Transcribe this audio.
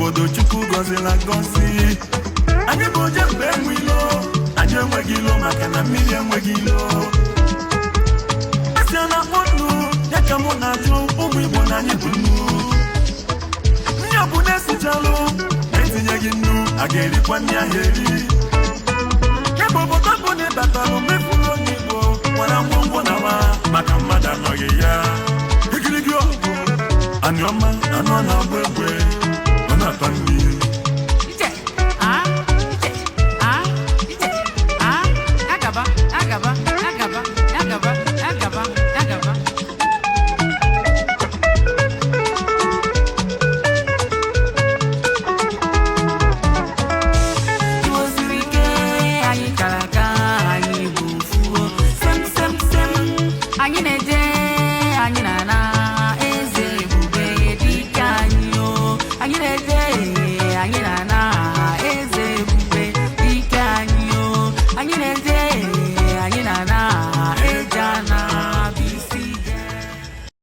Obodo Chukwu gọziri agọzi. Anyị bụ oje mgbe enwe ilo, anyị enweghị ilo maka na mmiri enweghị ilo. Asị a na-akpọ nnu, ya ka mụ na-ajụ ụmụ Igbo na anyị bụ nnu. Nri ọ bụ na-esichalụ etinyeghị nnu, a ga-erikwa nri ahụ eri. Kemgbe obodo bụ na ịbatalụ mefuru onye Igbo nwere ngwongwo na nwa maka mmadụ anọghị ya. Igirigi ọgụ, anị ọma, anụ ọ na-agba egbe, ọ na-ata nri. Ije, ah, ije, ah, ije, ah, agaba, agaba, agaba, agaba, agaba, agaba. Igbo siri ike, anyị kara aka, anyị bụ ofu. Sem, sem, sem, anyị na-eje, anyị na-ana, eze ebube dike anyị o. Anyị na-eje, anyị na-ana.